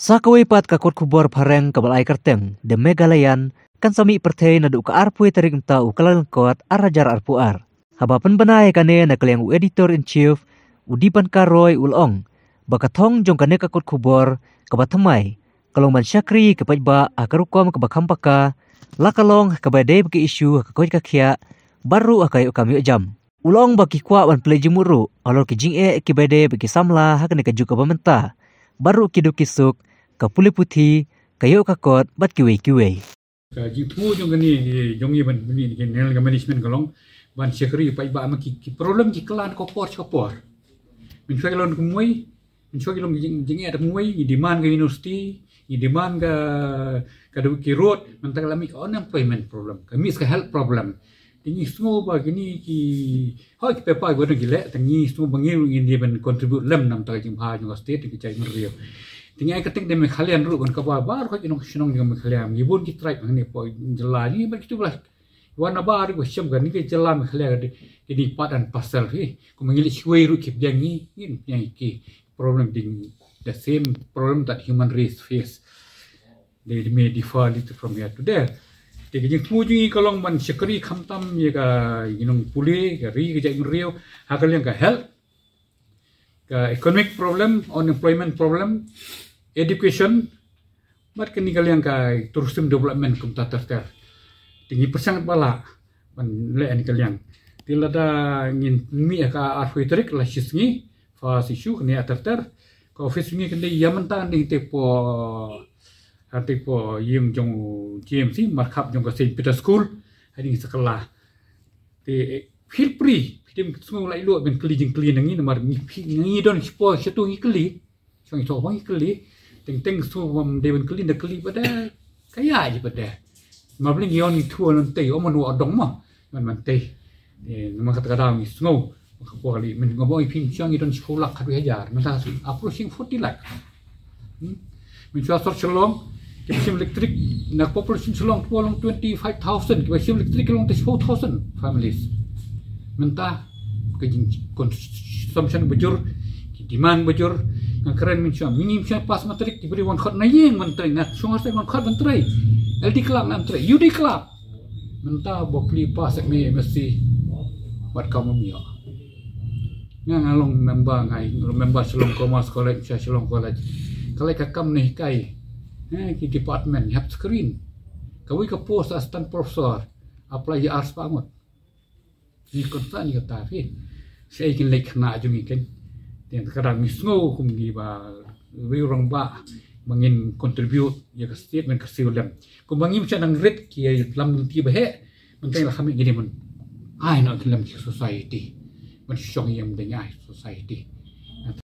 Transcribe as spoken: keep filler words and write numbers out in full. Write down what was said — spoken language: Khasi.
Sa kawei pat ka kot khubor phareng kaba la ai kyrteng The Meghalayan kan sa mih pyrthei naduh ka arphew tarik mynta u Kyllalyngkot ar hajar arphew ar. Haba pynbna ïa kane na ka liang u editor in chief u Dipankar Roy u la ong ba ka thong jong kane ka kot khubor kaba thymmai ka long ban shakri ïa ki paidbah ha ka rukom kaba kham paka, la ka long ha kaba dei bad ki issue ha ka koit ka khiah bad ruh ha ka ïoh kam ïoh jam. U la ong ba ki kwah ban plie jingmut ruh halor ki jingeh kiba dei bad ki samla ha kane ka juk kaba mynta bad ruh ki duk ki suk, ka pule puthi, ka ïoh ka kot bad kiwei kiwei. Ka jingthmu jong kane, eh, jong ngi ban, ban, ban, ban, ka management ka long ban shakri paidbah, ma ki, ki problem ki kylla na ka por sha ka por. Mynshuwa ki long kumwei, mynshuwa ki long jing, jingeh da kumwei, ngi demand ka university, ngi demand ka, ka dei ki road, mynta ka la mih ka unemployment problem, ka mih ka health problem. Te ngi sngew ba kine ki, hooid, ki paper ki ba don ki leh, te ngi sngew ba ngi ruh ngin ïa ban contribute lem namar ka jingbha jong ka state, ka jaitbynriew. Te ngi ai kyrteng da Meghalaya ruh ban kaba baroh ki nong shnong jong Meghalaya, ngi bun ki tribe hangne hapoh jylla ngi, bad kitu ba la wan nabar ruh ba shem kane ka jylla Meghalaya ka dei, ka dei part and parcel hi. Kumba ngi leit shawei ruh ki pdiang ngi, ngin pdiang ki. Problem being the same problem that human race face. They may differ little from here to there. Te ka jingthmu jong ngi ka long ban shakri khamtam ïa ka, ïa ka nongpule, ka ri, ka jaitbynriew, ha ka liang ka health, ka economic problem, unemployment problem, education, bad kane ka liang ka tourism development kumta ter ter. Te ngi pyrshang ba lah ban leh kane ka liang. Te lada ngin mih ha ka arphew tarik, la shisngi, first issue kane ter ter. Ka office ngi kan dei ïa mynta, kan dei hangtei hapoh, hangtei hapoh ïing jong G M C, markhap jong ka Saint Peter School, ha ding sa kylla. Te, eh, feel free, phi dei sngew lait luid ban kylli jingkylli na ngi, namar ngi, phi, ngi don shipor shatu ngi kylli. Shong ito ba ngi kylli. Teng teng sngew bym dei ban kylli, da kylli pat de, ka ïa ji pat de. Namar balei ngi ong ngi thua nangtei, ong mano dong ma, man man tei. Eh, namar kata ka daw ngi sngew ka por kali, mynta nga ba ong ïa phi, mynshuwa ngi don shiphew lak khatwei hajar, mynta approaching forty lakh. Hmm? Mynshuwa sor Shillong, kiba shim electric, na population Shillong, kiba long twenty five thousand, kiba shim electric ki long three four thousand families. Mynta ka jing consumption ba jur, ki demand ba jur. Nga kren mynshuwa, mynta mynshuwa pass matric, ki briew wan khot na ïing ban trei, na shong hostel wan khot ban trei. L D club ngam trei, U D club. Mynta ba plie pass M A, M S C, wat kam ym ïoh. Nga, nga long member, nga long member Shillong Commerce College, sha Shillong College. Ka leit ka kam ne hikai, eh, ki department, hap screen. Kawei ka post assistant professor, apply ïa arspah ngut. Ngi concern ïa kata phi. Shaei kin leit khynnah jong ngi kin. Te ka dang ngi sngew kum ngi ba riew rangbah ba ngin contribute ïa ka state ban kyrsiew lem. Kumba ngi mynta nang rit ki ïa lam lynti ba heh. Mynta la kham ngi dei ban ai noh ki lem ki society. Ban shong ïa mynta ngi ai society.